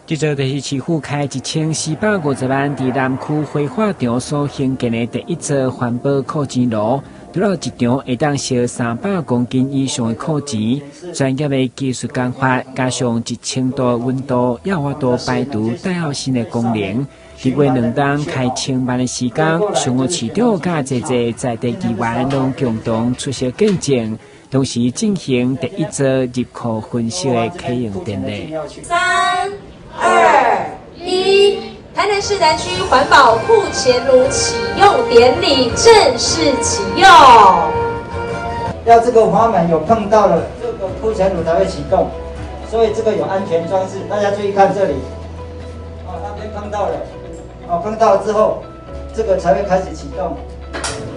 這座就是市府開1450萬佇南區火化場所興建的第一座環保庫錢爐，除了一場會當燒300公斤以上的庫錢，專業的技術研發，加上1000度溫度，也有法度排除帶有砷的功能。經過2冬開千萬的時間，上午市長佮濟濟在地議員攏共同出席見證，同時進行第一座入庫焚燒的啟用典禮。三、二、一，台南市南區環保庫錢爐啟用典禮正式啟用。要這個閥門有碰到了，這個庫錢爐才會啟動，所以這個有安全裝置。大家注意看這裡，哦，那邊碰到了，哦，碰到之後，這個才會開始啟動。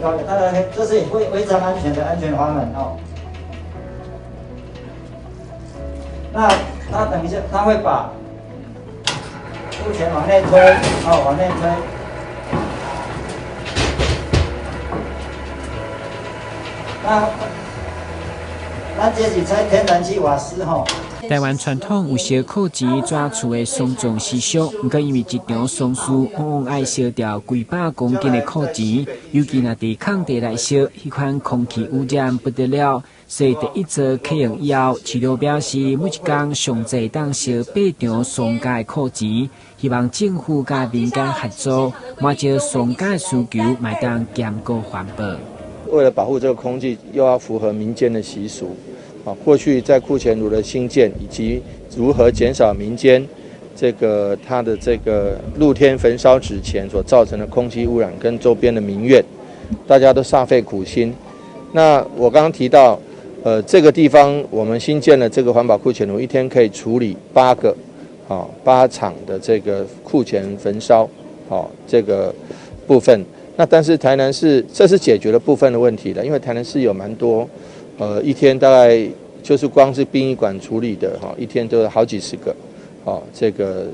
哦，大家看，這是非非常安全的安全閥門哦。那他等一下，他會把庫錢往內推，哦，往內推。那咱這是採天然氣瓦斯吼。台灣傳統有燒庫錢紙厝的喪葬習俗，毋過因為一場喪事往往愛燒掉幾百公斤的庫錢，尤其若佇空地來燒，彼款空氣污染不得了。所以第一座啟用以後，市長表示每一工上濟當燒八場喪家的庫錢，希望政府佮民間合作，滿足喪家的需求，嘛會當兼顧環保。為了保護這個空氣，又要符合民間的習俗。啊，過去在庫錢爐的興建，以及如何減少民間這個它的這個露天焚燒紙錢所造成的空氣污染跟周邊的民怨，大家都煞費苦心。那我剛剛提到，這個地方我們新建的這個環保庫錢爐，一天可以處理8個，啊，8場的這個庫錢焚燒，好，這個部分。那但是台南市這是解決了部分的問題的，因為台南市有蠻多。一天大概就是光是殯儀館處理的哈，一天都有好幾十個，哦，這個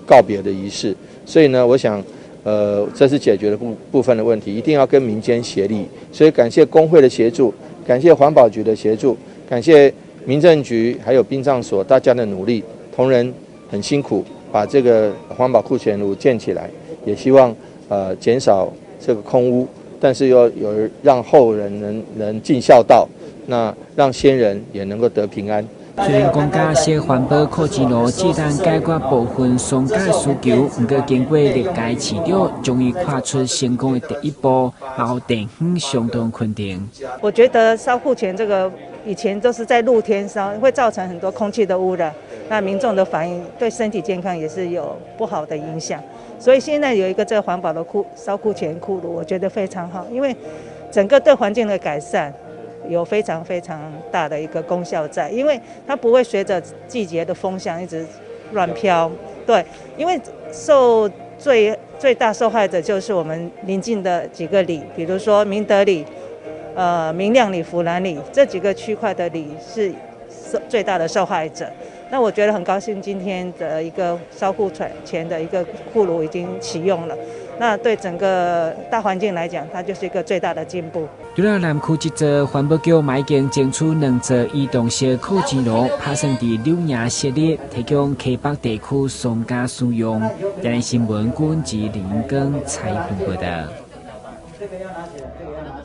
告別的儀式。所以呢，我想，這是解決了部分的問題，一定要跟民間協力。所以感謝工會的協助，感謝環保局的協助，感謝民政局還有殯葬所大家的努力，同仁很辛苦把這個環保庫錢爐建起來，也希望減少這個空污，但是又有讓後人能盡孝道。那讓先人也能夠得平安。雖然講佮燒環保庫錢爐只當解決部分喪家需求，毋過經過歷屆市長，終於跨出成功的第一步，嘛予地方相當肯定。我覺得燒庫錢這個以前都是在露天燒，會造成很多空氣的污染，那民眾的反應對身體健康也是有不好的影響。所以現在有一個這個環保的庫燒庫錢庫爐，我覺得非常好，因為整個對環境的改善有非常非常大的一個功效在，因為它不會隨着季節的風向一直亂飄。對，因為受最最大受害者就是我們鄰近的幾個里，比如說明德里、明亮里、福南里這幾個區塊的里是受最大的受害者。那我覺得很高興，今天的一個燒庫錢的一個庫爐已經啟用了。那對整個大環境來講，它就是一個最大的進步。除了南區這座環保局嘛已經爭取兩座移動式庫錢爐，打算佇柳營設立，提供溪北地區喪家使用。台南新聞郭文吉、林英庚採訪報道。這個要拿起來，這個要。